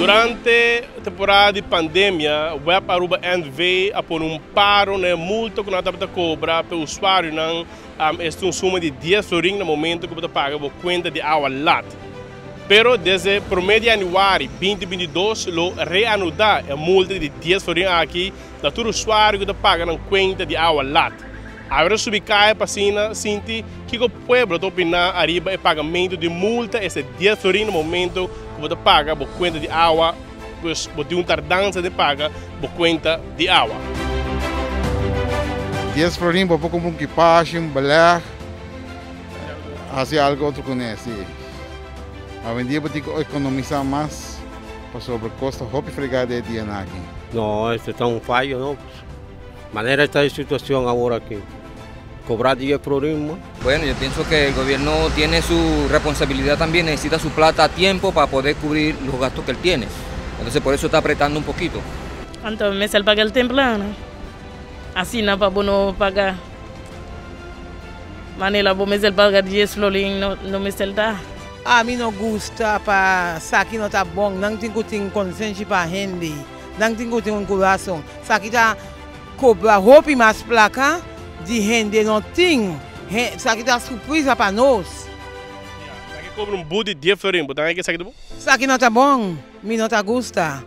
Durante temporada di pandemia, Web Aruba NV a pone un paro na e multa ku nan tabata kobra pa e usuarionan. Esta un suma di dies florin na momento ku bo ta paga bo kuenta di awa lat. Pero desde prome di yanüari 2022 lo reanudá e multa di dies florin aki na tur usuario ku ta paga nan kuenta di awa lat. Awe ta subi kaya pa asina sinti kiko pueblo ta opiná ariba e pagamentu di multa esta dies florin na momento ku bo ta paga bo kuenta di awa, pues bo tin un tardansa den paga bo kuenta di awa. Dies florin bo por kumpra un kipashi, un beleg, hasi algo otro kuné, si. Awendia bo tin ku ekonomisá mas pasobra kos ta hopi fregá den e dianan aki. No, este ta un fayo no. Manera esta e situacion awor aki, cobra di e florin. Bueno, yo pienso que el gobierno tiene su responsabilidad también, necesita su plata a tiempo para poder cubrir los gastos que él tiene. Entonces por eso está apretando un poquito. Anto mester paga el temprano, asina pa bo no paga manera bo mester paga dies florin no no mester ta. Ami no gusta pa saki no ta bon, nan tin ku tin konsenshi pa hende, nan tin ku tin un kurason. Saki ta kobra hopi mas plaka di hende no tin, saki ta surpresa pa nos. Saki kobra un but di dies florin, bo ta haña ke saki ta bon? Saki no ta bon, mi no ta gusta.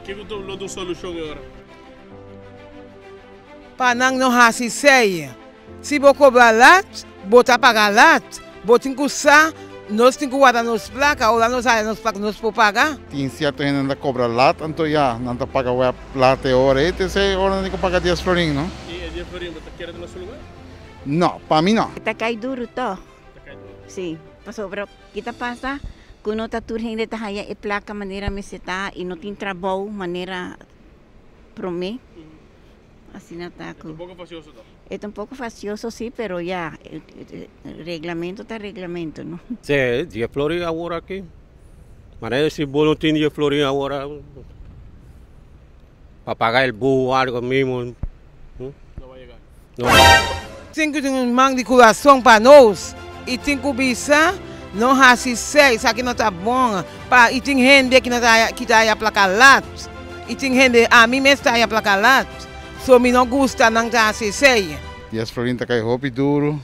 Kiko lo ta un solushon e ora? Pa nan no hasi esei. Si bo kobra lat, bo ta paga lat. Bo tin ku sa, nos tin ku warda nos plaka, ora nos haya nos plaka nos por paga. Tin sierto hende nan ta kobra lat, anto ya, nan ta paga web lat e ora ei, te ora nan tin ku paga dies florin, no? I e dies florin bo ta kere ta na su lugar? No, pa mi no. E ta kai duru tòg. Ta kai duru. Sí, pasobra ki ta pasa ku no ta tur hende ta haya e plaka manera mester ta i no tin trabou manera promé. Asina ta ku. E ta un poko fasioso tòg. E ta un poko fasioso si, pero ya, reglamento ta reglamento, no? Sí, dies florin awor aki. Manera si bo no tin dies florin awor pa paga el bus o algo mismo. No va yega. No. Tin ku tin un man di kurason pa nos i tin ku bisa no hasi esei, esaki no ta bon pa i tin hende ki no ta ki ta haya plaka lat i tin hende ami mes ta haya plaka lat so mi no gusta nan ta hasi esei. Dies florin ta kai hopi duru.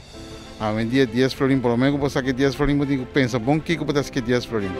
Awendia dies florin por lo menos ku bo saki dies florin bo tin ku pensa bon kiko bo ta hasi ku e dies florin.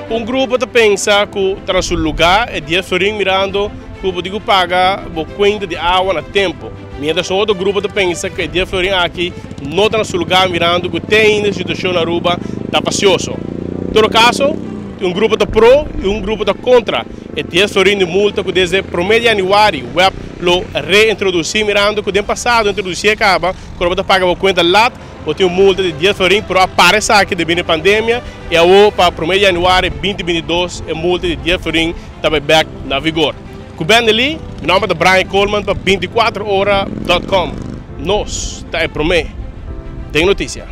Un grupo ta pensa ku ta na su lugá e dies florin mirando ku bo tin ku paga bo kuenta di awa na tempu. Mientras un otro grupo ta pensa ku e dies florin aki no ta na su lugá mirando ku te ainda e situashon na Aruba ta fasioso. En todo kaso, un grupo ta pro i un grupo ta kontra e dies florin di multa ku desde promé di yanüari web lo reintrodusí mirando ku den pasado introdusié kaba ku ora bo ta paga bo kuenta lat bo tin un multa di dies florin pero a para esaki debí na e pandemia i awo pa promé di yanüari binti binti dos e multa di dies florin ta bai bèk na vigor. Ku Bendelí, mi nòmber ta Brian Koolman pa bintikuater ora dòt kòm. Nos ta e promé den notisia.